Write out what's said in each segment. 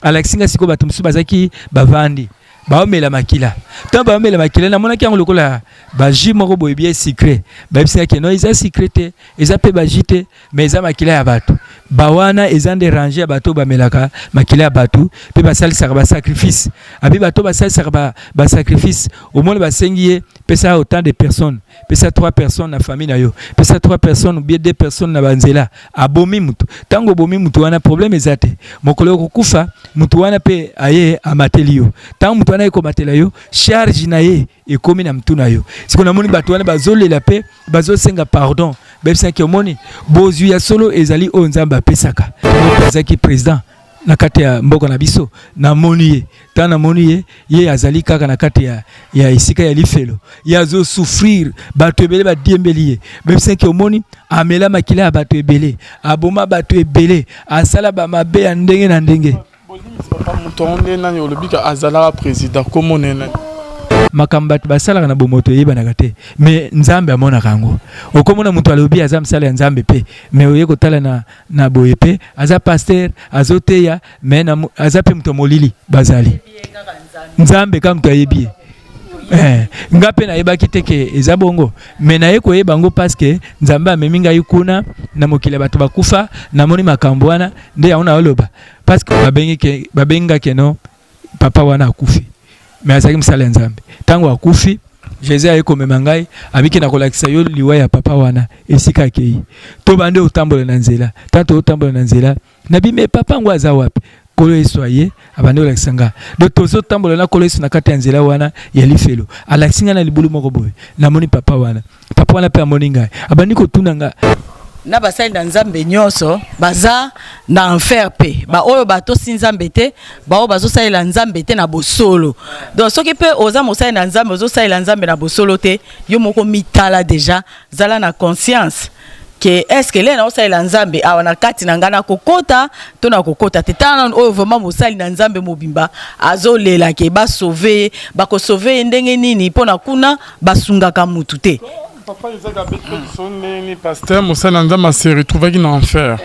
Alakisi nga sikoyo bato mosusu bazalaki bavandi baomela makila. Ntango baomela makila, namonaki yango lokola bajus moko boye bien sucré. Bayebisaki no, eza sucré te, eza mpe bajus te, mais eza makila ya bato. Bawana eza nde range ya bato bamelaka makila ya bato mpe basalisaka basacrifice. Abi bato basalisaka basacrifice, omoni basengi ye pesa autant de personnes, pesa 3 personnes na famille na yo, pesa 3 personnes ou bien 2 personnes na banzela. Abomi mutu, ntango obomi mutu wana, problème eza te. Mokolo okokufa, mutu wana mpe aye amateli yo. Ntango mutu wana ekomatela yo, charge na ye ekomi na mutu na yo. Sikoyo namoni bato wana bazolela mpe bazosenga pardon. Bayebisaki, omoni, bozwi ya solo ezali oyo Nzambe apesaka. Azalaki président na kati ya mboka na biso. Namoni ye, ntango namoni ye, ye azali kaka na kati ya esika ya lifelo, ye azosouffrir, bato ebele badiembeli ye. Bayebisaki, omoni, amela makila ya bato ebele, aboma bato ebele, asala bamabe ya ndenge na ndenge. Papa, moto yango nde nani? Olobi ka azalaka président, komona nani? Makambo bato basalaka na bomoto eyebanaka te, mais Nzambe amonaka yango. Okomona moto alobi aza mosala ya Nzambe mpe, mais oye kotala na boye mpe aza pasteur, azoteya, mais aza mpe moto ya molili. Bazali Nzambe kaka moto ayebi ye. Nga mpe nayebaki te ke eza bongo, mais naye koyeba yango parce que Nzambe amemi ngai kuna na mokili ya bato bakufa. Namoni makambo wana nde yango naoloba, parce que babengaki no papa wana akufi, mais azalaki mosala ya Nzambe. Ntango akufi, Jésus aye komema ngai, abiki na kolakisa yo liwa ya papa wana esika akei. Tobandi otambola na nzela. Ntango tozotambola na nzela, nabimi, papa yango aza wapi? Nkolo Yesu aye, abandi kolakisa nga. Donc tozotambola na Nkolo Yesu na kati ya nzela wana ya lifelo. Alakisi ngai na libulu moko boye, namoni papa wana. Papa wana mpe amoni ngai, abandi kotuna nga. Na basali na Nzambe nyonso baza na enfer, mpe baoyo batosi Nzambe te, baoyo bazosalela Nzambe te na bosolo. Donc soki mpe oza mosali na Nzambe, ozosalela Nzambe na bosolo te, yo moko mitala déjà, zala na conscience ke est ce que lelo naosalela Nzambe awa na kati na ngai, nakokota to nakokota te? Tala nanu oyo vraiment mosali na Nzambe mobimba azolela ke basauve ye. Bakosauve ye ndenge nini? Mpo na kuna basungaka mutu te. Papa Isaac abeti mpe biso ndenge pasteur, mosali na Nzambe, ase retrouvaki na enfer.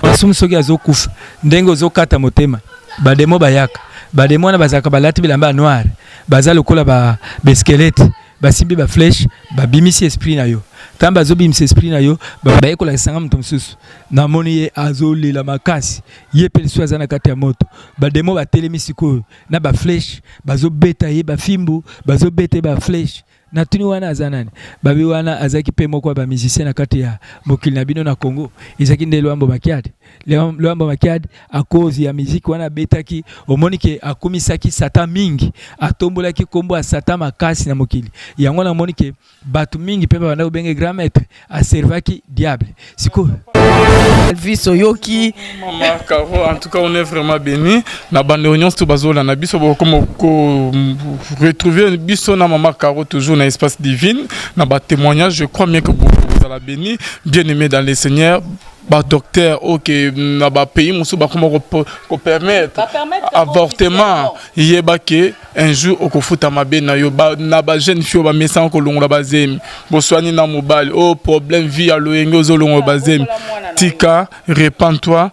Masumu, soki azokufa, ndenge ozokata motema, bademo bayaka. Bademo wana bazalaka balati bilamba ya noir, baza lokola basquelette, basimbi baflèche, babimisi esprit na yo. Ntango bazobimisa esprit na yo, baye kolakisanga moto mosusu. Namoni ye azolela makasi, ye mpe lisusu aza na kati ya moto. Bademo batelemi sikoyo na baflèche, bazobeta ye bafimbu, bazobeta ye baflèche. Natuni, wana aza nani? Babi, wana azalaki mpe moko ya bamusicien na kati ya mokili na bino na Congo, ezalaki nde Lwambo Makiadi. Lwambo Makiadi, à cause ya musique wana abetaki, omoni ke akumisaki Satan mingi, atombolaki nkombo ya Satan makasi na mokili. Yango namoni ke bato mingi mpe babanda kobenge grand maître, aservaki diable. Sikoyo Elvis, oyoki? Mama Caro, en tout cas, on est vraiment béni. Na bande nyonso to bazolanda biso, bokoma ko retrouver biso na Mama Caro toujours na Espace Divine na ba témoignage. Je crois bien que vous allez béni, bien aimé dans le Seigneur. Ba docteur ok na ba pays mosusu bakoma ko permettre avortement. Yeba ke un jour okofuta mabe na yo. Na ba jeune fille oyo bamesana kolongola bazemi, boswani na mobali oyo, problème vie ya loyenge, ozolongola bazemi, tika, repens-toi.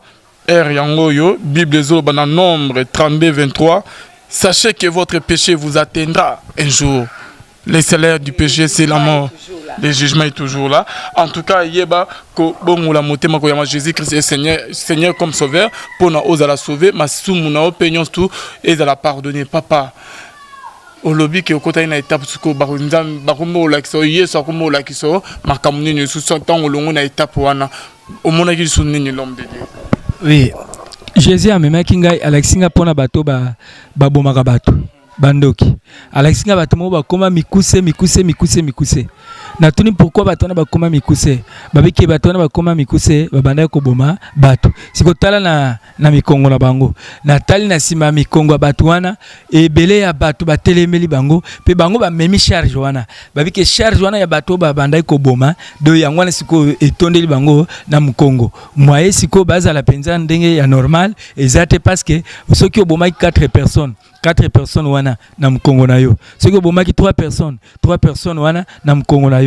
Heure yango oyo, Bible ezoloba na Nombre 32 23: "Sachez que votre péché vous atteindra un jour. Le salaire du péché, c'est la mort. Le jugement est toujours là." En tout cas, yeba kobongola motema, koyamba Jésus Christ et Seigneur, Seigneur comme sauveur, mpona ozala sauvé, masumu na yo mpe nyonso tu ezala pardonné. Papa, olobi ke okotaki na étape. Sikoyo Nzambe bakomi olakisa yo, Yesu akomi olakisa yo makambo nini lisusu? Ntango olongo na étape wana, omonaki lisusu nini, l'homme de Dieu? Oui, Jésus amemaki ngai, alakisi ngai mpona bato babomaka bato, bandoki. Alakisi ngai bato moko bakóma mikuse, mikuse, mikuse, mikuse. Natuni pourquoi bato wana bakóma mikuse. Babiki bato wana bakóma mikuse, babandaki koboma bato. Sikotala na mikongo na bango, natali na nsima ya mikongo ya bato wana, ebele ya bato batelemeli bango mpe bango bamemi charge wana. Babiki charge wana ya bato oyo babandaki koboma do, yango wana sikoyo etondeli bango na mokongo. Moye sikoyo bazala mpenza ndenge ya normal eza te, parce que soki obomaki 4 personnes, 4 personnes wana na mokongo na yo. Soki obomaki 3 personnes, 3 personnes wana na mokongo na yo.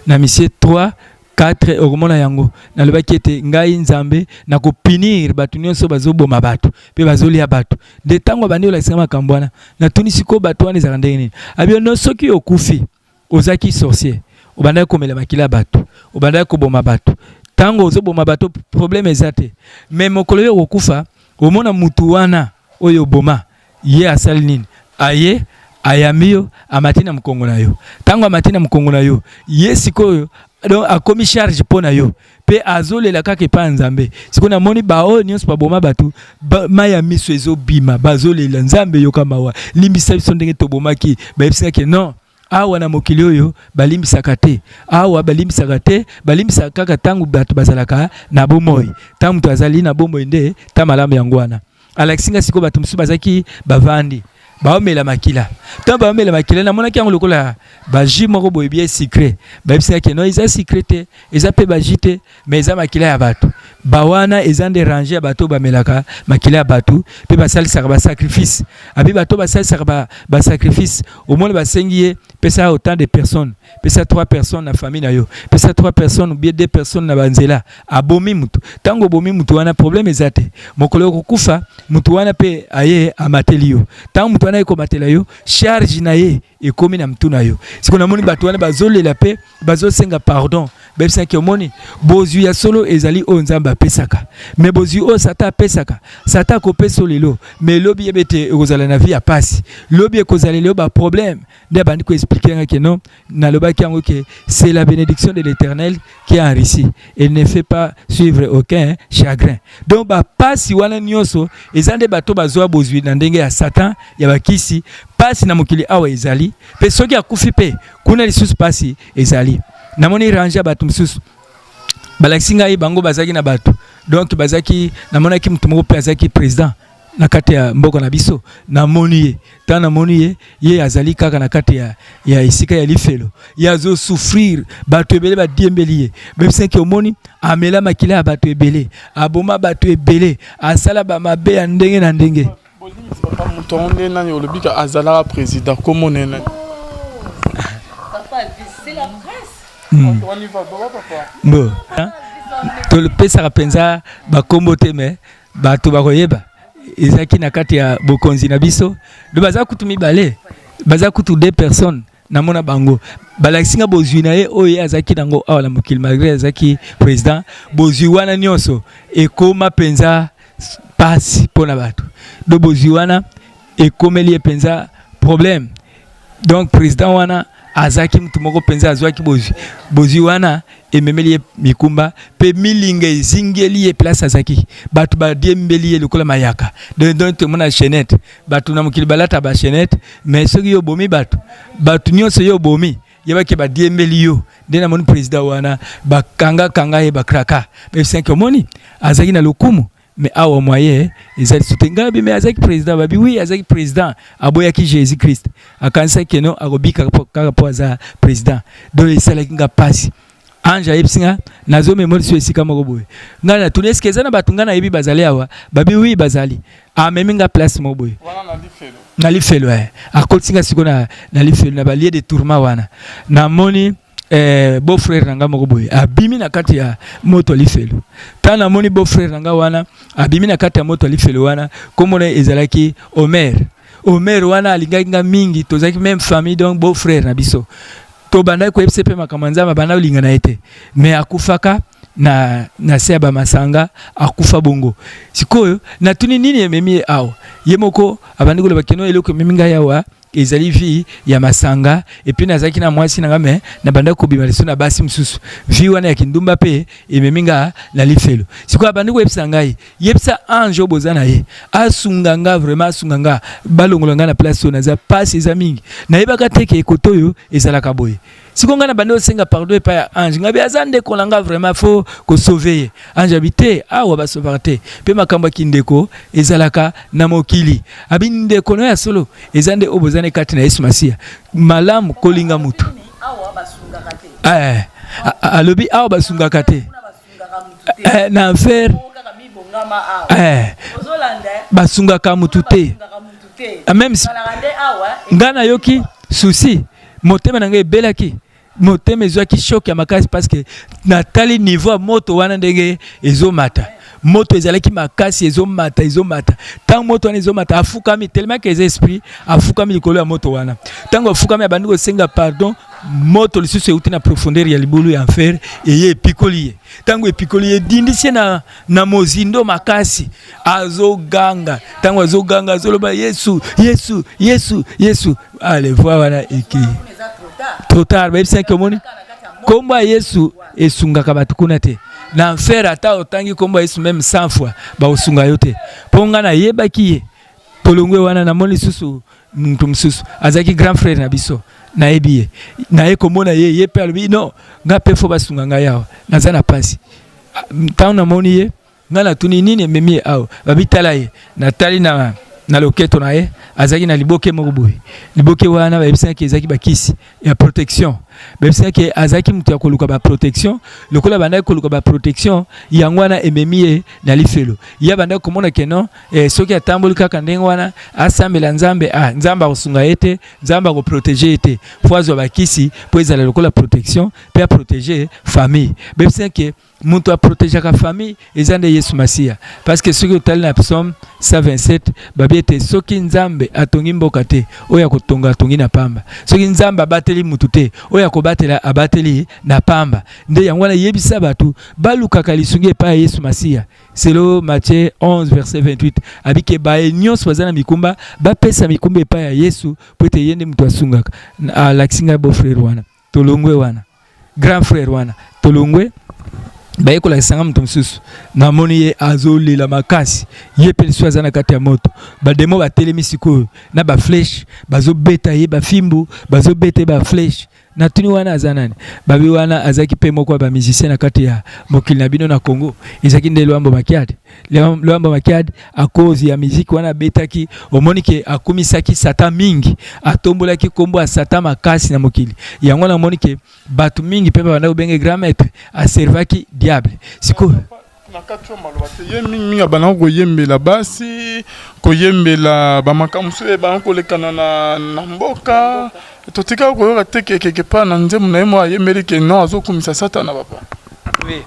Na misie 3. 4, okomona yango. Nalobaki ete ngai Nzambe nakopunir bato nyonso bazoboma bato mpe bazolia bato. Nde ntango abandi kolakisa makambo wana, natuni sikoyo bato wana ezalaka ndenge nini? Abi no, soki okufi, ozalaki sorcier, obandaki komela makila ya bato, obandaki koboma bato. Ntango ozoboma bato, problème eza te, mais mokolo oyo okokufa, omona mutu wana oyo oboma ye asali nini? Aye, ayambi yo, amati na mokongo na yo. Ntango amati na mokongo na yo, ye sikoyo donc akomi charge mpo na yo, mpe azolela kaka epai ya Nzambe. Sikoyo namoni baoyo nyonso baboma bato ba, mai ya miso ezobima, bazolela: "Nzambe, yoka mawa, limbisa biso ndenge tobomaki." Bayebisaki non, awa na mokili oyo balimbisaka te, awa balimbisaka te, balimbisaka kaka ntango bato bazalaka na bomoi. Ntango moto azali na bomoi nde ta malamu. Yango wana alakisi nga sikoyo bato mosusu bazalaki bavandi, baomela makila. Ntango baomela makila, namonaki yango lokola bajus moko boye bien sucré. Bayebisaki non, eza sucré te, eza mpe bajus te, mais eza makila ya bato. Bawana eza nde rangée ya bato bamelaka makila ya bato mpe basalisaka basacrifice. Abi bato basalisaka basacrifice, omoni basengi ye: pesa autant de personnes, pesa trois personnes na famille na yo, pesa trois personnes ou bien deux personnes na banzela. Abomi mutu. Ntango obomi mutu wana, problème eza te. Mokolo okokufa, mutu wana mpe aye, amateli yo. Ntango mutu wana ekomatela yo, charge na ye ekomi na mutu na yo. Sikoyo namoni bato wana bazolela mpe bazosenga pardon. Bayebisaki: omoni, bozwi ya solo ezali oyo Nzambe apesaka, mais bozwi oyo Satan apesaka, Satan akopesa lelo, mais lobi yebe ete ekozala na vie ya pasi, lobi ekozala lelo baproblème. Nde abandi koexpliquer nga ke non, nalobaki yango ke c'est la bénédiction de l'Éternel qui enrichit et ne fait pas suivre aucun chagrin. Donc bapasi wana nyonso eza nde bato bazwa bozwi na ndenge ya Satan, ya bakisi. Pasi na mokili awa ezali, mpe soki akufi mpe kuna lisusu pasi ezali. Namoni rangée ya bato mosusu, balakisi ngai bango bazalaki na bato, donc bazalaki, namonaki motu moko mpe azalaki président na kati ya mboka na biso. Namoni ye, ntango namoni ye, ye azali kaka na kati ya esika ya lifelo, ye azosouffrir, bato ebele badiembeli ye. Bebisaki: omoni, amela makila ya bato ebele, aboma bato ebele, asala bamabe ya ndenge na ndenge. Papa, moto yango nde nani? Olobi ka azalaka président, komona nani? Papa, c'est la presse. Bo topesaka mpenza bakombo te, mais bato bakoyeba. Ezalaki na kati ya bokonzi na biso. Do baza kutu mibale, baza kutu deux personnes. Namona bango, balakisi nga bozwi na ye oyo ye azalaki nango awa na mokili. Malgré azalaki président, bozwi wana nyonso ekóma mpenza pasi mpo na bato. Do bozwi wana ekomeli ye mpenza problème. Donc président wana azalaki mutu moko mpenza azwaki bozwi. Bozwi wana ememeli ye mikumba mpe milinga ezingeli ye. Place azalaki, bato badiembeli ye lokola mayaka. Donc tomona chaînette, bato na mokili balata bachaînette, mais soki yo obomi bato, bato nyonso yo obomi, yebaki badiembeli yo. Nde namoni président wana, bakangakanga ye, bakraka. Bayebisaki: omoni, azalaki na lokumu, mais awa moyen ezali su te. Ngai bi, mais azalaki président? Babi: oui, azalaki président, aboyaki Jésus Christ, akanisaki keno akobika kaka mpo aza président. Donc esalaki nga mpasi. Ange ayebisi nga nazomema liso esika moko boye. Ngai natuni: eske eza na bato ngai nayebi bazali awa? Babi: oui, bazali. Amemi nga place moko boye na lifelo. Akotisi nga sikoyo na lifelo, na balieu de tourment wana. Namoni beau frère na nga moko boye abimi na kati ya moto ya lifelo. Ntango namoni beau frère na nga wana abimi na kati ya moto ya lifelo wana, komona ezalaki Omer. Omer wana alingaki nga mingi, tozalaki même famille, donc beau frère na biso. Tobandaki koyebisa mpe makambo ya Nzambe, abanda kolinga na ye te, mais akufaka na se ya bamasanga, akufa bongo. Sikoyo natuni: nini ememi ye awa? Ye moko abandi koloba keno eloko ememi ngai awa ezali vie ya masanga, et puis nazalaki na mwasi na nga, mais nabandaki kobima liso na basi mosusu. Vie wana ya kindumba mpe ememi nga na lifelo. Sikoyo abandi koyebisa ngai: yebisa ange oyo boza na ye asunga nga vraiment, asunga nga, balongola nga na place oyo naza, pasi eza mingi. Nayebaka te ke ekote oyo ezalaka boye. Sikoyo ngai na bandi osenga pardon epai ya ange. Ngai bi aza ndeko na nga, vraiment faut kosauver ye. Ange abi te, awa basauvaka te, mpe makambo ya kindeko ezalaka na mokili. Abi ndeko na yo ya solo eza nde oyo boza na kati na Yesu Masiya. Malamu kolinga mutu. Alobi awa basungaka te, na enfer basungaka mutu te. Même ngai nayoki susi, motema na ngai ebelaki. Motema ezwaki choc ya makasi parce que natali niveau ya moto wana ndenge ezomata. Moto ezalaki makasi, ezomata, ezomata. Ntango moto wana ezomata, afukami, tellement que eza esprit, afukami likolo ya moto wana. Ntango afukami, abandi kosenga pardon. Moto lisusu euti na profondeur ya libulu ya enfer, eye epikoli ye. Ntango epikoli ye, edindisi ye na mozindo makasi. Azoganga. Ntango azoganga, azoloba: "Yesu, Yesu, Yesu, Yesu!" Ale voi wana ekei, trop tard. Bayebisaki: "Omoni, nkombo ya Yesu esungaka bato kuna te na enfer. Ata otangi nkombo ya Yesu même 100 fois, bakosunga yo te." Mpo nga nayebaki ye. Tolongwe wana, namoni lisusu mutu mosusu azalaki grand frère na biso, nayebi ye. Naye komona ye, ye mpe alobi: "Non, nga mpe faut basunga ngai awa, naza na pasi." Ntango namoni ye, ngai natuni: "Nini ememi ye awa?" Babi: "Tala ye." Natali na loketo na ye, azalaki na liboke moko boye. Liboke wana, bayebisaki, ezalaki bakisi ya protection. Bayebisaki azalaki moto ya koluka baprotection. Lokola bandaki koluka baprotection, yango wana ememi ye na lifelo. Ye bandaki komona que non, soki atamboli kaka ndenge wana, asambela Nzambe, ah, Nzambe akosunga ye te, Nzambe akoprotéger ye te. Faut azwa bakisi mpo ezala lokola protection mpe aprotéger famille. Bayebisaki moto aprotégeaka famille eza nde Yesu Masiya, parce que soki otali na Psaume 127, babi ete soki Nzambe atongi mboka te, oyo akotonga atongi na pamba. Soki Nzambe abateli mutu te, oyo akobatela abateli na pamba. Nde yango wana yebisa bato balukaka lisungi epai ya Yesu Masiya. Selon Matthieu 11 verset 28, abike baye nyonso baza na mikumba bapesa mikumba epai ya Yesu, po ete ye nde moto asungaka. Alakisi ngai beau frère wana. Tolongwe wana, grand frère wana, tolongwe, baye kolakisanga moto mosusu. Namoni ye azolela makasi. Ye mpe lisusu aza na kati ya moto. Badémons batelemi sikoyo na baflèche, bazobeta ye bafimbu, bazobeta ye baflèche. Natuni: "Wana aza nani?" Babi: "Wana azalaki mpe moko ya bamusicien na kati ya mokili na bino na Congo." Ezalaki nde Lwambo Makiadi. Lwambo Makiadi, à cause ya musique wana abetaki, omoni que akumisaki Satan mingi, atombolaki nkombo ya Satan makasi na mokili. Yango namoni que bato mingi mpe babanda kobenge grand maître, aservaki diable. Sikoyo Na kati oyo maloba te, ye mingimingi abandaka koyembela basi, koyembela bamakambo mosusu ebanda kolekana na mboka. Totikaka koyoka te que quelque part na nzembo na ye moko ayembeli que non, azokumisa Satana, papa. Oui.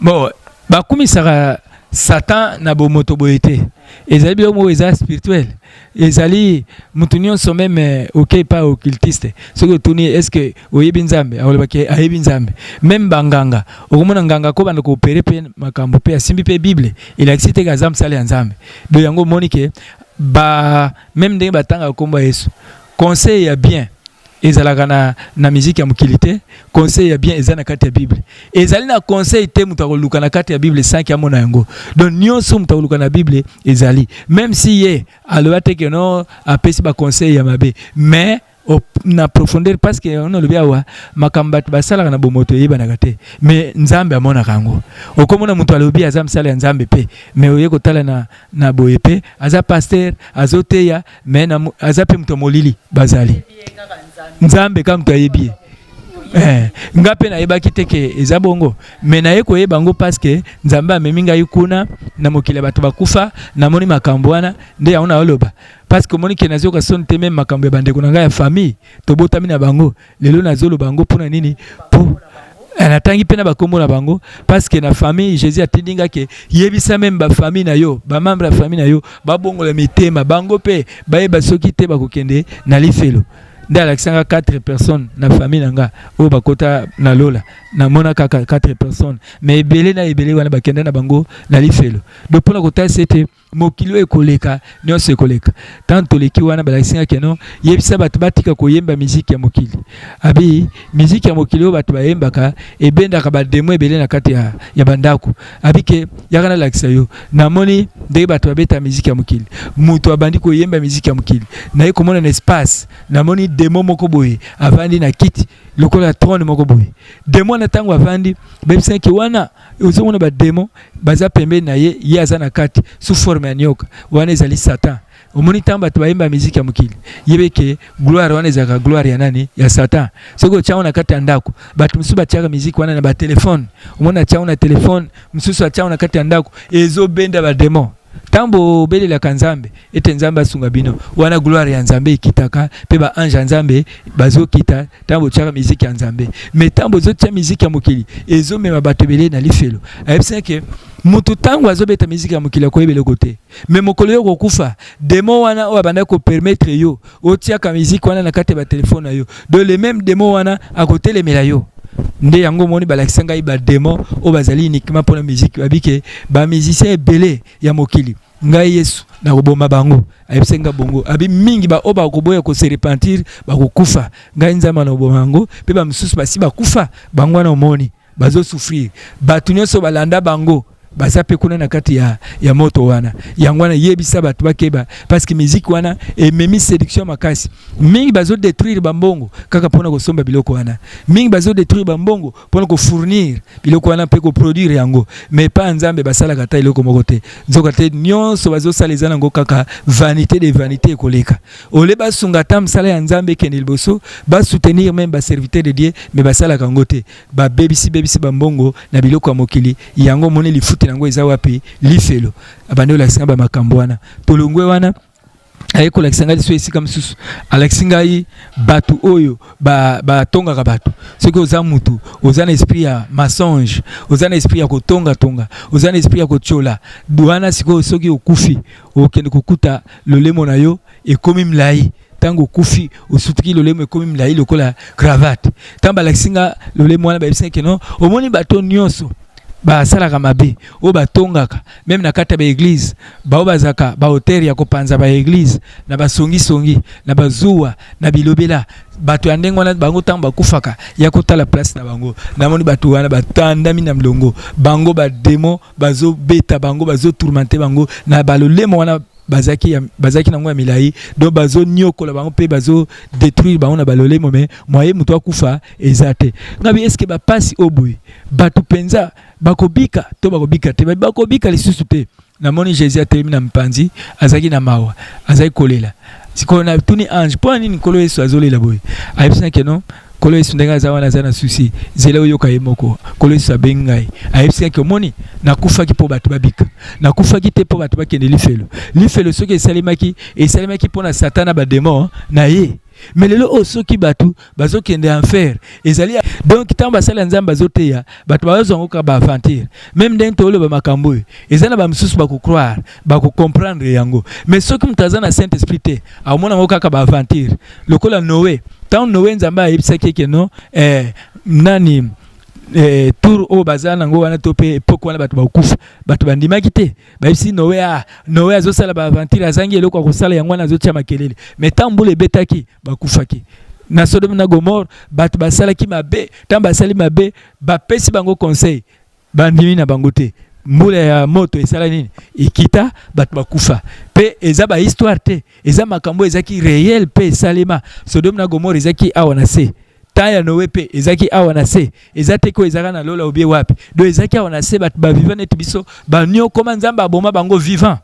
Bon, bakumisaka Satan na bomoto boye te. Ezali biloko moko eza spirituel. Ezali motu nyonso, même okei pa occultiste, soki otuni: "Est ce que oyebi Nzambe?" akolobaki ayebi Nzambe. Même banganga, okomona nganga kobanda koopérer mpe makambo mpe asimbi mpe Bible, elakisi te aza mosala ya Nzambe. Donc yango omoni que ba même ndenge batangaka nkombo ya Yesu, conseil ya bien ezalaka na musique ya mokili te. Conseil ya bien eza na kati ya Bible. Ezali na conseil te moto akoluka na kati ya Bible sans que amona yango. Donc nyonso moto akoluka na Bible ezali, même si ye aloba te que non, apesi baconseil ya mabe, mais na profondeur, parce que on olobi awa, makambo bato basalaka na bomoto eyebanaka te, mais Nzambe amonaka yango. Okomona moto alobi aza mosala ya Nzambe mpe, mais oye kotala na boye mpe aza pasteur, azoteya, mais aza mpe moto ya molili. Bazali Nzambe kaka moto ayebi ye. Nga mpe nayebaki te que eza bongo, mais naye koyeba yango parce que Nzambe amemi ngai kuna na mokili ya bato bakufa, namoni makambo wana. Nde yango naoloba, parce que omoni que nazoyoka soni te. Même makambo ya bandeko na ngai ya famille tobotami na bango, lelo nazoloba yango. Mpona nini? Mpo natangi mpe na bakombo na bango, parce que na famille, Jésus atindi nga que yebisa même bafamille na yo, bamembre ya famille na yo babongola mitema bango mpe bayeba, soki te bakokende na lifelo. Nde alakisanga 4 personnes na famille na nga oyo bakota na lola. Namona kaka 4 personnes, mais ebele na ebele wana bakenda na bango na lifelo. Donc mpona kotalisa ete mokili oyo ekoleka, nyonso ekoleka. Tant toleki wana, balakisi que non, yebisa bato batika koyemba miziki ya mokili. Abi miziki ya mokili oyo bato bayembaka ebendaka badémons ebele na kati ya bandako. Abi que yaka nalakisa yo. Namoni ndenge bato babeta miziki ya mokili. Moto abandi koyemba miziki ya mokili, naye komona na espace, namoni démon moko boye avandi na kiti lokola trône moko boye. Démon na ntango avandi, bayebisaki wana ozomona badémons baza pembeni na ye, ye aza na kati sous forme ya nioka. Wana ezali Satan. Omoni, ntango bato bayemba miziki ya mokili, yebe que gloire wana ezalaka gloire ya nani? Ya Satan. Soki otyango na kati ya ndako, bato mosusu batiaka miziki wana na batelefone. Omoni, atiango na telefone, mosusu atiango na kati ya ndako, ezobenda badémons. Ntango bobelelaka Nzambe ete Nzambe asunga bino, wana gloire ya Nzambe ekitaka mpe ba ange ya Nzambe bazokita ntango botiaka miziki ya Nzambe. Mais ntango bozotia miziki ya mokili, ezomema bato ebele na lifelo. Ayebisi ke moto ntango azobeta miziki ya mokili akoyeba eloko te, mais mokolo yo kokufa, démon wana oyo abandaki kopermettre yo otiaka miziki wana na kati ya batelefone na yo, donc le même démon wana akotelemela yo. Nde yango omoni balakisa ngai badémon oyo bazali uniquement mpona miziki. Babike bamusicien ebele ya mokili, ngai Yesu nakoboma bango. Ayebisaki nga bongo, abi mingi baoyo bakoboya kose repentir bakokufa. Ngai Nzambe nakoboma yango, mpe bamosusu basi bakufa. Bango wana omoni bazosouffrir, bato nyonso balanda bango baza mpe kuna na kati ya moto wana. Yango wana yebisa bato bakeba, parce que musique wana ememi séduction makasi. Mingi bazodétruire bambongo kaka mpona kosomba biloko wana, mingi bazodétruire bambongo mpona kofournir biloko wana mpe koproduire yango, mais pa Nzambe basalaka ata eloko moko te. Nzoka te nyonso bazosala eza nango kaka vanité de vanité, ekoleka. Ole basunga ata mosala ya Nzambe ekende liboso, basoutenir même baserviteur de Dieu, mais basalaka yango te. Babebisi bebisi bambongo na biloko ya mokili. Yango omoni lifuti yango eza wapi? Lifelo. Abandi olakisa nga bamakambo wana. Tolongwe wana, aye kolakisa ngai liso esika mosusu. Alakisi ngai bato oyo batongaka bato. Soki oza mutu oza na esprit ya mensonge, oza na esprit ya kotongatonga, oza na esprit ya kotiola wana, sikoyo soki okufi, okende kokuta lolemo na yo ekomi milai. Ntango okufi, osutuki, lolemo ekomi milai lokola cravate. Ntango balakisi nga lolemo wana, bayebisi que non, omoni bato nyonso basalaka mabe, oyo batongaka même na kati ya baéglise, bao bazalaka baauteur ya kopanza baéglise na basongisongi, na bazuwa, na bilobela, bato ya ndenge wana, bango ntango bakufaka, ya kotala place na bango. Namoni bato wana batandami na milongo. Bango badémon bazobeta bango, bazotourmenter bango na balolemo wana bazalaki nango ya milai. Donc bazoniokola bango mpe bazodétruire bango na balolemo, mais moyen moto akufa eza te. Ngabi, eske bapasi oyo boye, bato mpenza bakobika to bakobika te? Bakobika lisusu te. Namoni Jésus atelemi na mpanzi, azalaki na mawa, azalaki kolela. Sikoyo natuni ange: mpo na nini Nkolo Yesu azolela boye? Ayebisaki que non, Nkolo Yesu ndenge aza wana, aza na souci. Zela oyoka ye moko. Nkolo Yesu abengi ngai, ayebisaki: omoni, nakufaki mpo bato babika, nakufaki te mpo bato bakende lifelo. Lifelo soki esalemaki, esalemaki mpo na Satan na badémon na ye. Mais lelo oyo, soki bato bazokende enfer, ezali donc ntango basali ya Nzambe bazoteya bato, bazozwa yango kaka baaventure. Même ndenge toloba makambo oyo, eza na bamisusu bakocroire, bakocomprendre yango, mais soki moto aza na Saint Esprit te, akomona yango kaka baaventure. Lokola Noé, ntango Noé, Nzambe ayebisaki eke non, nani, tour oyo baza nango wana to mpe époque wana bato bakokufa, bato bandimaki te. Bayebisi Noé: ah, Noé azosala baaventure, azangi eloko ya kosala, yango wana azotia makelele. Mais ntango mbula ebetaki, bakufaki. Na Sodome na Gomore, bato basalaki mabe. Ntango basali mabe, bapesi bango conseil, bandimi na bango te. Mbula ya moto esala nini? Ekita, bato bakufa. Mpe eza bahistoire te, eza makambo ezalaki réel mpe esalema. Sodome na Gomore ezalaki awa na se. Temps ya Noé mpe ezalaki awa na se. Eza te ko ezalaka na lola obie wapi. Donc ezalaki awa na se, bato bavivant neti biso, baniokoma, Nzambe aboma bango vivant.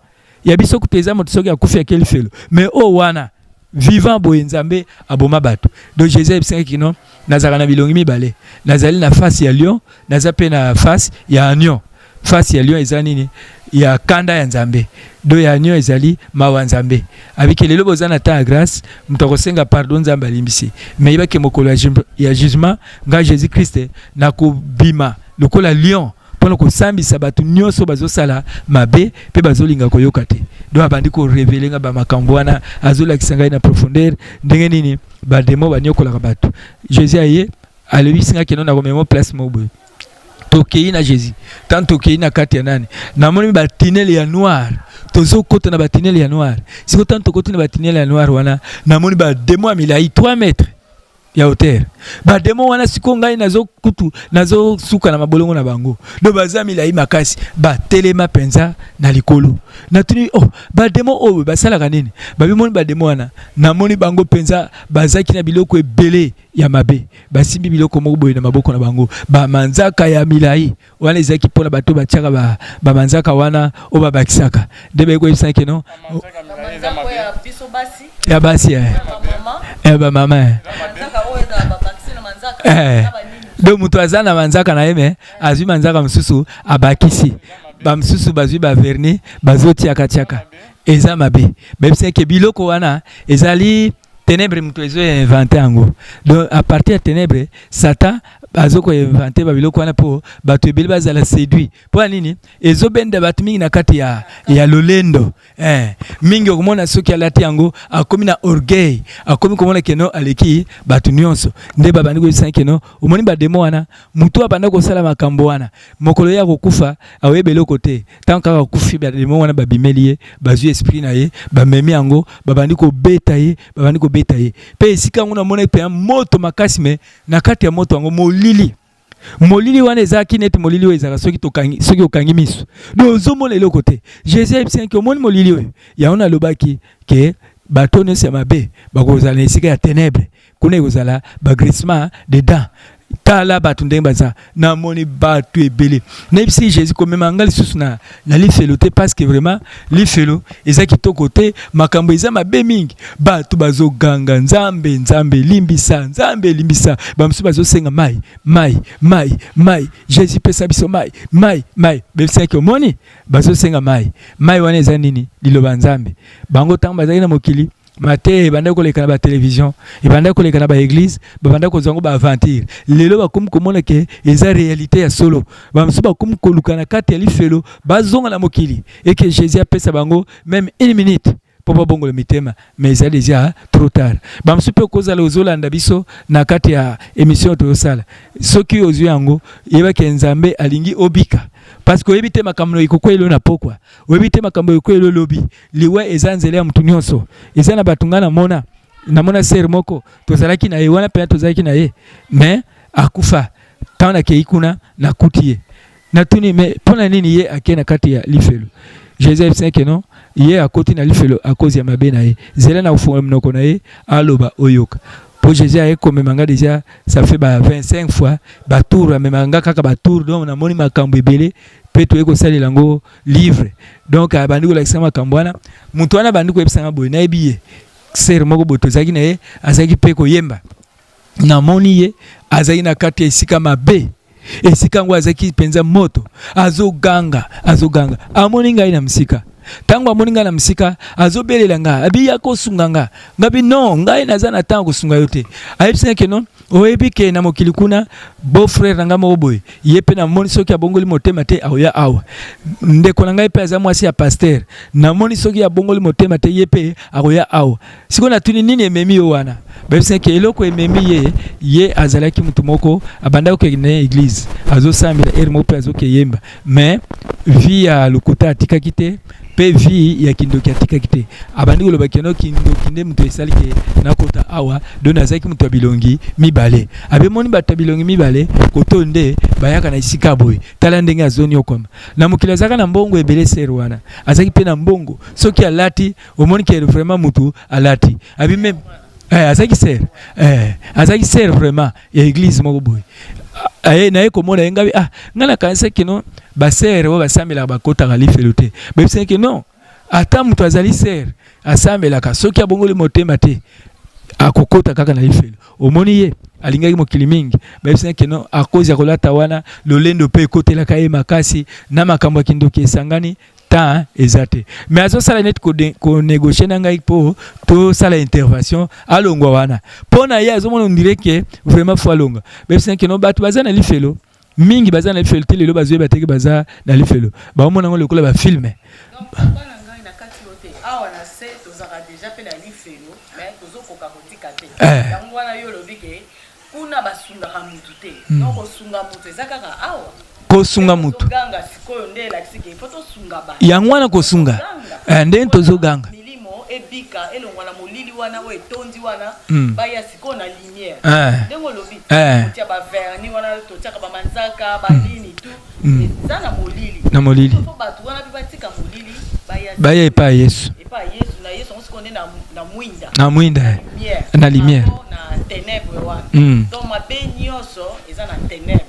Ya biso kutu eza moto soki akufi akeli felo, mais oyo wana vivant boye, Nzambe aboma bato. Donc Jésus ayebisaki que non, nazalaka na bilongi mibale: nazali na face ya lion, naza mpe na face ya agneau. Face ya lion eza nini? Ya kanda ya Nzambe. Do ya agneau ezali mawa Nzambe. Abiki lelo boza na temps ya grâce, moto akosenga pardon, Nzambe alimbisi, mais yebaki mokolo ya jugement, ngai Jésus Christ nakobima lokola lion mpona kosambisa bato nyonso bazosala mabe mpe bazolinga koyoka te. Donc abandi korévéler nga bamakambo wana, azolakisa ngai na profondeur ndenge nini badémon baniokolaka bato. Jésus aye, alobisi nga que non, nakomema place moko boye. Tokei na Jésus. Tant tokei na kati ya nani, namoni batunnel ya noir. Tozokota na batunnel ya noir. Siko tant tokoti na batunnel ya noir wana, namoni badémon ya milai, 3 mètres ya hauteur. Badémon wana, sikoyo ngai nazokutu nazosuka na mabolongo na bango. Do baza milai makasi, batelema mpenza na likolo. Natuni: oh, badémon oyo basalaka nini? Babimoni badémon wana, namoni bango mpenza bazalaki na biloko ebele ya mabe. Basimbi biloko moko boye na maboko na bango, bamanzaka ya milai wana. Ezalaki mpona bato batiaka bamanzaka wana oyo babakisaka. Nde bayekoyebisaki no ya basi, ya bamama. Donc moto aza na manzaka na ye, mais azwi manzaka mosusu abakisi. Bamosusu bazwi bavernis, bazotiakatiaka, eza mabe. Bayebisaki ke biloko wana ezali ténèbre, moto ezoinvente yango. Donc à partir ya ténèbre, Satan azokoinvente babiloko wana mpo bato ebele bazala séduit. Mpo ya nini? Ezobenda bato mingi na kati ya lolendo. Mingi okomona soki alati yango, akomi na orgueil, akomi komona que non, aleki bato nyonso. Nde babandi koyebisa que non, omoni badémons wana, motu abanda kosala makambo wana, mokolo ye akokufa, aoyeba eloko te. Ntango kaka akufi, badémons wana babimeli ye, bazwi esprit na ye, bamemi yango, babandi kobeta ye, babandi kobeta ye. Mpe esika yango namonaki mpenza moto makasi, mais na kati ya moto yango, molili. Molili wana ezalaki neti molili oyo ezalaka soki tokangi, soki okangi miso, donc ozomona eloko te. Jésus ayebisaki: omoni molili oyo? Yango nalobaki ke bato nyonso ya mabe bakozala na esika ya ténèbre. Kuna ekozala bagrincement de dents. Tala bato ndenge baza. Namoni bato ebele. Nayebisi Jésus: komema nga lisusu na lifelo te, parce que vraiment lifelo eza kitoko te, makambo eza mabe mingi. Bato bazoganga: Nzambe, Nzambe, limbisa, Nzambe, limbisa. Bamosusu bazosenga mai, mai, mai, mai. Jésus, pesa biso mai, mai, mai. Bebisaki: omoni, bazosenga mai. Mai wana eza nini? Liloba Nzambe. Bango ntango bazalaki na mokili, mateya ebandaki koleka na batelevizio, ebandaki koleka na baéglise, babandaki kozwa yango baaventure. Lelo bakomi komona ke eza réalité ya solo. Bamosusu bakomi koluka na kati ya lifelo bazonga na mokili, eke Jésus apesa bango même une minute mpo babongola mitema, mais eza déjà trop tard. Bamosusu mpe kozala ozolanda biso na kati ya émission tozosala, soki ozwi yango, yebaki Nzambe alingi obika, parce que oyebi te makambo ekokweli na pokwa, oyebi te makambo ekokweli lobi. Liwa eza nzela ya motu nyonso. Eza na bato, ngai namona sœur moko, tozalaki na ye wana mpenza, tozalaki na ye, mais akufa. Ntango nakei kuna, nakuti ye, natuni: mais mpo na nini ye akei na kati ya lifelo? Jésus ayebisaki que non, ye akoti na lifelo à cause ya mabe na ye. Nzela na kofungola monoko na ye, aloba, oyoka. Mpo Jésus aye komema nga déjà, ça fait ba 25 fois batour, amemaka nga kaka batour. Donc namoni makambo ebele, mpe toye kosalela yango livre. Donc abandi kolakisa makambo wana. Moto wana abandi koyebisanga boye: nayebi ye, sœur moko boye tozalaki na ye, azalaki mpe koyemba. Namoni ye azalaki na kati ya esika mabe. Esika yango azalaki mpenza moto, azoganga, azoganga. Amoni ngai na mosika. Ntango amoni ngai na mosika, azobelela ngai, abi ya kosunga nga. Ngabi: non, ngai naza na ntango kosunga yo te. Ayebisi que non, oyebi ke na mokili kuna, beau frère na ngai moko boye, ye mpe namoni soki abongoli motema te, akoya awa. Ndeko na ngai mpe aza mwasi ya pasteur, namoni soki abongoli motema te, ye mpe akoya awa. Sikoyo natuni: nini ememi yo wana? Bayebisi ke eloko ememi ye, ye azalaki motu moko abandaki kokende na église, azosambela, heure moko mpe azokeyemba, mais vie ya lokuta atikaki te, mpe vie ya kindoki atikaki te. Abandi koloba que non, kindoki nde moto esali ke nakota awa. Donc nazalaki moto ya bilongi mibale. Abemoni bato ya bilongi mibale koto nde bayaka na esika boye. Tala ndenge azoniokwama na mokili. Azalaka na mbongo ebele, sœur wana azalaki mpe na mbongo. Soki alati, omoni ke vraiment motu alati abi même. Azalaki sœur, azalaki sœur vraiment ya église moko boye. Aye naye komona ye, ngabi: ah, ngai nakanisaki que non, basœur oyo basambelaka bakotaka lifelo te. Bayebisaki que non, ata moto azali sœur, asambelaka, soki abongoli motema te, akokota kaka na lifelo. Omoni ye alingaki mokili mingi. Bayebisaki que non, à cause ya kolata wana, lolendo mpe ekotelaka ye makasi, na makambo ya kindoki esangani. Temps eza te, mais azosala neti konégocier na ngai mpo tosala intervention, alongwa wana. Mpo na ye azomona, on dirait que vraiment faut alongwa. Bayebisaki que non, bato baza na lifelo mingi, baza na lifelo te. Lelo bazoyeba teke baza na lifelo, baomona yango lokola bafilm. Awa na se tozalaka déjà mpe na lifelo, mais tozokoka kotika te. Yango wana yo olobi ke kuna basungaka mutu te. Donc kosunga mutu eza kaka awa. Kosunga mutu. Tozoganga sikoyo nde elakisi ke faut tosunga bato. Yango wana kosunga. Ndenge tozoganga. Milimo ebika, elongwa na molili wana oyo etondi wana, baya sikoyo na lumière. Ndenge olobi, totia bavernis wana, totiaka bamanzaka, banini tu, eza na molili. Na molili. Faut bato wana mpe batika molili, baya. Baya epai ya Yesu. Epai ya Yesu. Na Yesu yango sikoyo nde na mwinda. Na mwinda. Lumière. Na lumière. Par rapport na ténèbre wana. Donc mabe nyonso eza na ténèbre.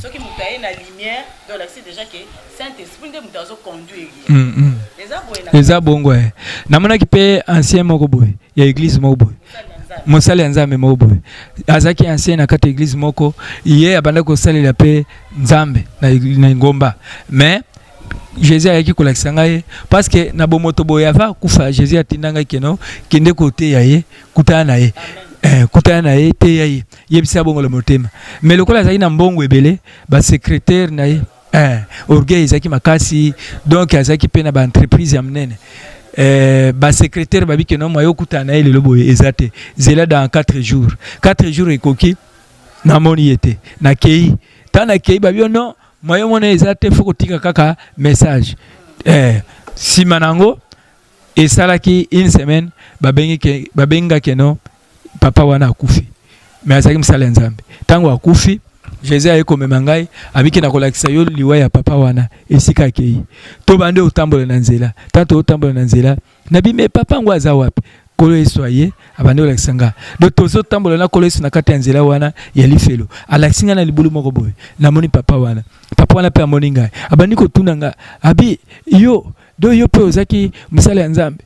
Soki moto aye na lumière, donc olakisi déjà ke Saint Esprit nde moto azoconduire ye. Eza boye na Eza bongo. Namonaki mpe ancien moko boye ya église moko boye. Mosali ya Nzambe. Mosali ya Nzambe moko boye, azalaki ancien na kati ya église moko. Ye abandaki kosalela mpe Nzambe na ngomba, mais Jésus ayaki kolakisa ngai parce que na bomoto boye ava akufa, Jésus atinda ngai keno kende koteya ye, kutana na ye, kutana na ye, teya ye, yebisa bongola motema. Mais lokola azalaki na mbongo ebele, basecrétaire na ye, orgueil ezalaki makasi, donc azalaki mpe na baentreprise ya monene. Basecrétaire babi keno moyen okutana na ye lelo boye eza te, zela dans 4 jours. 4 jours ekoki, namoni ye te. Nakei, ntango nakei, babi non, moyen mona eza te, faut kotika kaka message. Nsima na yango esalaki une semaine, babengaki no papa wana akufi. Mais azalaki mosala ya Nzambe. Ntango akufi, Jésus aye komema ngai, abiki na kolakisa yo liwa ya papa wana esika akei. Tobandi otambola na nzela. Ntango tozotambola na nzela, nabi: "Me papa yango aza wapi?" Nkolo Yesu aye, abandi kolakisa nga. Donc tozotambola na Nkolo Yesu na kati ya nzela wana ya lifelo. Alakisi ngai na libulu moko boye, namoni papa wana. Papa wana mpe amoni ngai, abandi kotuna nga, abi: "Yo do, yo mpe ozalaki mosala ya Nzambe?"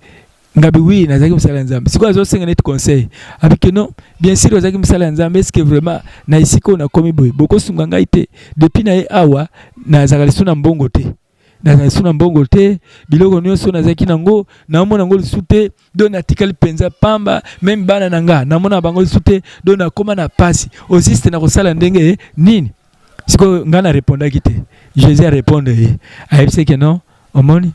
Ngabi: "Oui, nazalaki mosala ya Nzambe." Sikoyo azosenga neti conseil, abike: "Non, bien sûr ozalaki mosala ya Nzambe. Est-ce vraiment na esika oyo nakomi boye, bokosunga ngai te? Depuis na ye awa, nazalaka lisusu na mbongo te, nazala lisusu na mbongo te. Biloko nyonso nazalaki nango, naomona yango lisusu te. Donc natikali mpenza pamba. Même bana na nga, namona bango lisusu te. Donc nakóma na pasi osiste na kosala ndenge nini?" Sikoyo ngai narépondaki te, Jésus arépondre ye, ayebisaki: "Non, omoni,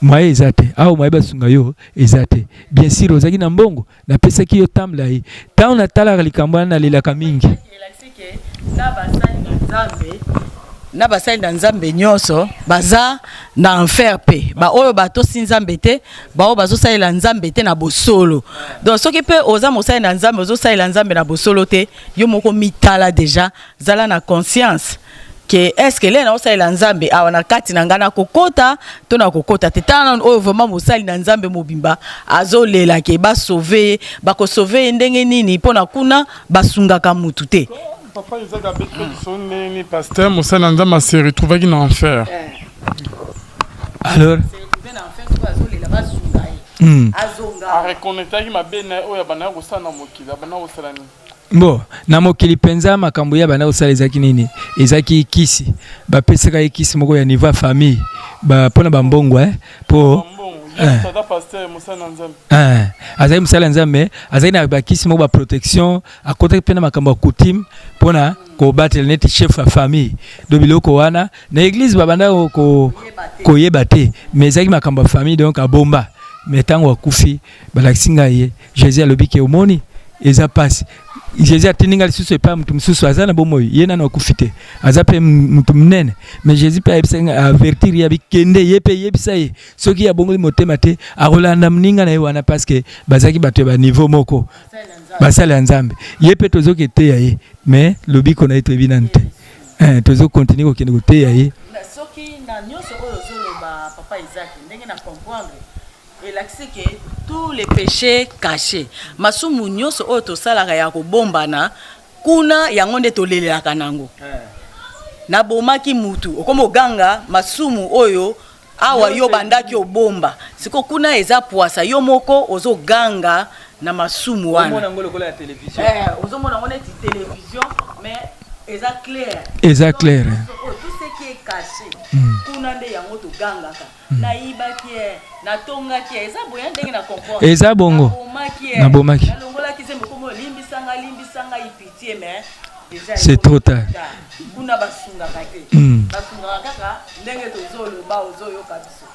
moyen eza te awa, moyen basunga yo eza te. Bien sûr ozalaki na mbongo, napesaki yo tambla ye." Ntango natalaka likambo wana, nalelaka mingi. Na basali na Nzambe nyonso baza na enfer, mpe baoyo batosi Nzambe te, baoyo bazosalela Nzambe te na bosolo. Donc soki mpe oza mosali na Nzambe, ozosalela Nzambe na bosolo te, yo moko mitala déjà, zala na conscience ke est-ce le naosalela Nzambe awa na kati na ngai, nakokota to nakokota te? Tala nanu oyo vraiment mosali na Nzambe mobimba azolela ke basauve ye. Bakosauve ye ndenge nini? Mpo na kuna basungaka mutu te. Papa Isaac abeti biso ndenge pasteur mosali na Nzambe ase retrouvaki na enfer. Alors Areconnectaki mabe na ye oyo abandaki kosala na mokili. Abandaki kosala nini? Bon, na mokili mpenza, makambo ya banda kosala ezalaki nini? Ezalaki kisi. Bapesaka ye kisi moko ya niveau ya famille mpona bambongo, mpo azalaki mosala ya Nzambe, azalaki na bakisi moko, baprotection. Akotaki mpe na makambo ya coutume mpona kobatela neti chef ya famille. Do biloko wana na église babanda koyeba te, mais ezalaki makambo ya famille, donc abomba. Mais ntango akufi, balakisi ngai ye. Jésus alobi ke: "Omoni, eza pasi." Jésus atindi ngai lisusu epai ya motu mosusu aza na bomoi, ye nano akufi te, aza mpe motu monene. Mais Jésus mpe ayebisa ngai, avertir ye, abi: "Kende." Ye mpe yebisa ye, soki abongoli motema te, akolanda moninga na ye wana, parce que bazalaki bato ya baniveau moko, basala ya Nzambe. Ye mpe tozoki eteya ye, mais lobiko na ye toyebi nanu te. Tozokontinue kokende koteya ye. Soki na nyonso oyo ozoloba, papa Isaac, ndenge na comprendre, elakisi ke tous les péchés cachés, masumu nyonso oyo tosalaka ya kobombana kuna, yango nde tolelelaka nango. Nabomaki mutu, okomi oganga masumu oyo awa yo bandaki obomba. Siko kuna eza pwasa, yo moko ozoganga na masumu wana. Ozomona yango neti télévision, mais eza clair. Eza clair. Tout ce qui est caché kuna nde yango togangaka. Nayibaki ye, natongaki ye, eza boya ndenge na comprendre. Eza bongo. Nabomaki, nalongolaki zembo, komo limbisanga, limbisanga, pitié, mais déjà c'est trop tard. Kuna basungaka te, basungaka kaka ndenge tozoloba, ozoyoka biso.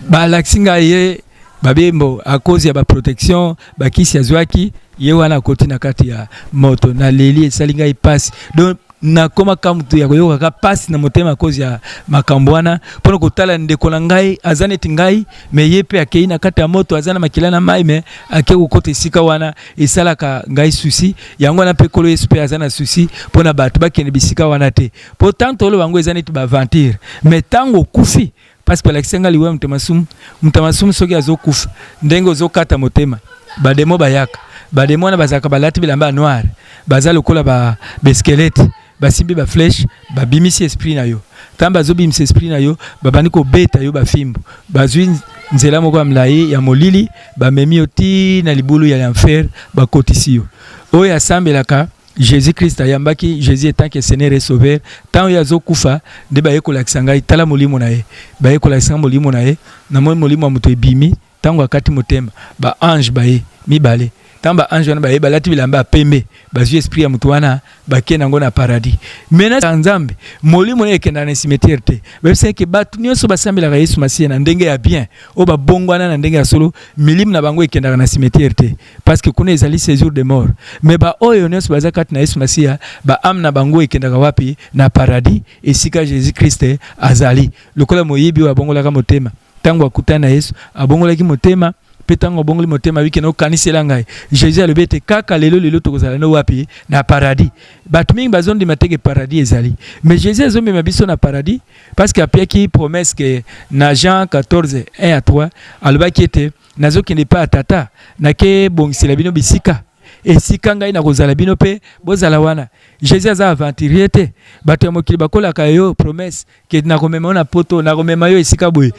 Balakisi ngai ye babembo à cause ya baprotection, bakisi azwaki ye wana, akoti na kati ya moto. Naleli, esali ngai mpasi. Donc nakomaka motu ya koyokaka mpasi na motema cause ya makambo wana, mpona kotala ndeko na ngai aza neti ngai, mais ye mpe akei na kati ya moto, aza na makila na mai, mais ake kokota esika wana, esalaka ngai souci. Yango wana mpe Nkolo Yesu mpe aza na souci mpona bato bakende bisika wana te, mpo tant toloba yango eza neti baaventure. Mais ntango okufi, parce que balakisi nga liwa ya moto masumu. Moto masumu soki azokufa, ndenge ozokata motema, bademo bayaka. Bademo wana bazalaka balati bilamba ya noir, baza lokola basquelette, basimbi baflèche, babimisi esprit na yo. Ntango bazobimisa esprit na yo, babandi kobeta yo bafimbo, bazwi nzela moko ya molai ya molili, bamemi yo ti na libulu ya enfer, bakotisi yo. Oyo asambelaka Jésus Christ ayambaki Jésus etant que Seigneur et Sauveur. Ntango ye azokufa nde baye kolakisa ngai, tala molimo na ye, baye kolakisa ngai molimo na ye. Namoni molimo ya moto ebimi ntango akati motema. Ba ange baye mibale. Ntango ba ange wana baye, balati bilamba ya pembe, bazwi esprit ya moto wana, bakei nango na paradis. Maintenant Nzambe, molimo na ye ekendaka na cimetière te. Bayebisaki ke bato nyonso basambelaka Yesu Masiya na ndenge ya bien, oyo babongwana na ndenge ya solo, milimo na bango ekendaka na cimetière te, parce que kuna ezali séjour de mort. Mais ba oyo nyonso baza kati na Yesu Masiya, ba âme na bango ekendaka wapi? Na paradis, esika Jésus Christ azali. Lokola moyibi oyo abongolaka motema ntango akutani na Yesu, abongolaki motema mpe ntango abongoli motema, abiki na okanisela ngai. Jésus alobi ete kaka lelo lelo tokozala no wapi? Na paradis. Bato mingi bazondima te ke paradis ezali, mais Jésus azomema biso na paradis, parce que apiaki promesse ke na Jean 14 1 à 3, alobaki ete nazokende epai ya Tata, nake bongisela bino bisika, esika ngai nakozala, bino mpe bozala wana. Jésus aza aventurier te. Bato ya mokili bakolaka yo promesse ke nakomema yo na Poto, nakomema yo esika boye,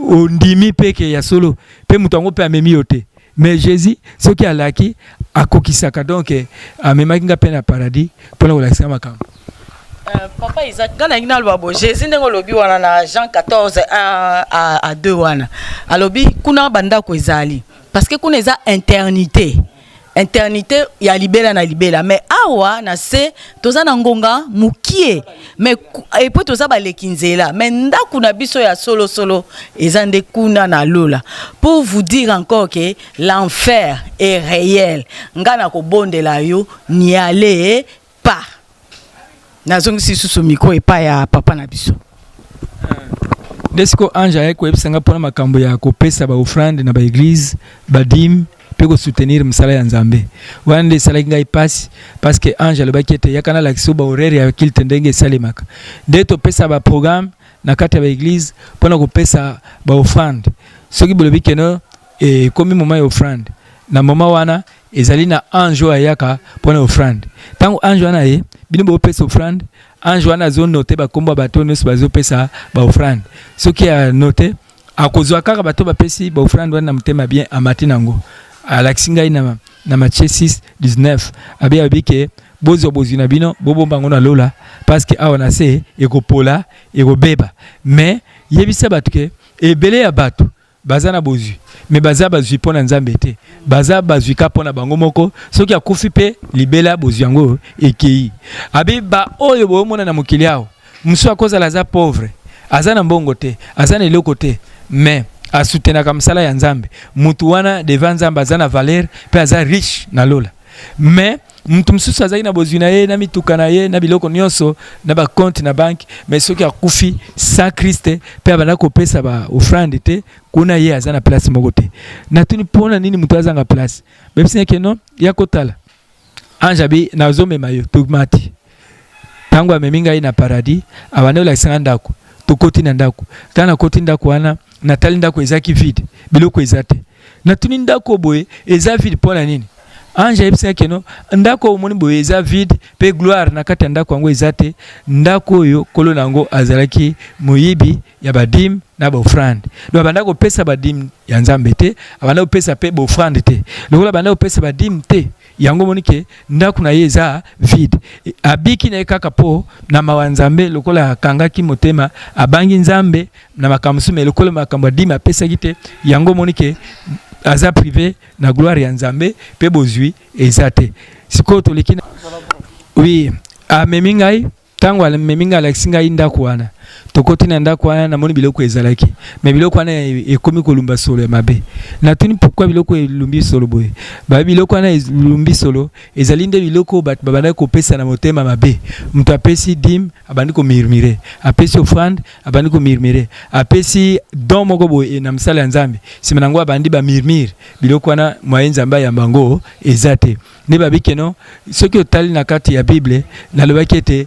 ondimi mpe ke ya solo, mpe moto yango mpe amemi yo te. Mais Jésus, soki alaki, akokisaka. Donc amemaki nga mpe na paradis mpona kolakisa makambo. Papa Isaac, nga nalingi naloba bo Jésus, ndenge olobi wana na Jean 14 1 à 2 wana, alobi kuna bandako ezali, parce que kuna eza éternité, éternité ya libela na libela. Mais awa na se toza na ngonga mokie, mais et puis toza baleki nzela. Mais ndako na biso ya solosolo eza nde kuna na lola. Pour vous dire encore que l'enfer est réel, nga na kobondela yo, n'y allez pas. Nazongisi lisusu micro epai ya papa na biso. Nde sikoyo ange ayaki koyebisa nga mpona makambo ya kopesa baoffrande na baéglise, badîme mpe kosoutenir mosala ya Nzambe. Wana nde esalaki ngai mpasi, parce que ange alobaki ete yaka nalakisa yo bahoraire ya culte ndenge esalemaka, nde topesa baprogramme na kati ya baéglise mpona kopesa baoffrande. Soki bolobi keno ekomi moment ya offrande, na moment wana ezali na ange oyo ayaka mpona offrande. Ntango ange wana ye, bino bopesa offrande, ange wana azonote bakombo ya bato nyonso bazopesa baoffrande. Soki anote, akozwa kaka bato bapesi baoffrande wana na motema bien, amati nango. Alakisi ngai na Matthieu 6 19, abe abi ke bozwa bozwi na bino, bobomba yango na lola, parce que awa na se ekopola, ekobeba. Mais yebisa bato ke ebele ya bato baza na bozwi, mais baza bazwi mpo na Nzambe te, baza bazwi ka mpo na bango moko. Soki akufi mpe libela, bozwi yango ekei. Abi baoyo boomona na mokili awa, mosusu akozala aza pauvre, aza na mbongo te, aza na eloko te, mais asoutenaka mosala ya Nzambe. Mutu wana devant Nzambe aza na valeur mpe aza riche na lola. Mais mutu mosusu azalaki na bozwi na ye, na mituka na ye, na biloko nyonso, na bacompte na banque, mais soki akufi sans Christ mpe abanda kopesa baoffrande te, kuna ye aza na place moko te. Natuni mpona nini moto azanga place. Bayebisi ke non, ya kotala ange abi nazomema yo. Tomati. Ntango amemi ngai na paradis, abandi olakisa nga ndako. Tokoti na ndako. Ntango nakoti ndako wana, natali ndako ezalaki vide, biloko eza te. Natuni ndako boye eza vide mpo na nini? Ange ayebisaki keno ndako omoni boye eza vide mpe gloire na kati ya ndako yango eza te. Ndako oyo, nkolo na yango azalaki moyibi ya badîme na baoffrande. Donc abanda kopesa badîme ya Nzambe te, abanda kopesa mpe baoffrande te. Lokola abanda kopesa badîme te, yango omoni ke ndako na ye eza vide. Abiki na ye kaka mpo na mawa Nzambe, lokola akangaki motema, abangi Nzambe na makambo mosusu, mais lokola makambo ya dîme apesaki te, yango omoni ke aza privé na gloire ya Nzambe mpe bozwi eza te. Sikoyo toleki na oui, amemi ngai. Ntango amemi ngai, alakisi ngai ndako wana. Tokoti na ndako wana, namoni biloko ezalaki, mais biloko wana ekomi kolumba solo ya mabe. Natuni pourquoi biloko elumbi solo boye. Ba biloko wana elumbi solo ezali nde biloko bato babandaki kopesa na motema mabe. Moto apesi dîme, abandi komurmurer, apesi offrande, abandi komurmurer, apesi don moko boye na mosala ya Nzambe, nsima nango abandi bamurmure. Biloko wana, moyen Nzambe ayamba yango eza te. Nde babi keno soki otali na kati ya Bible, nalobaki ete.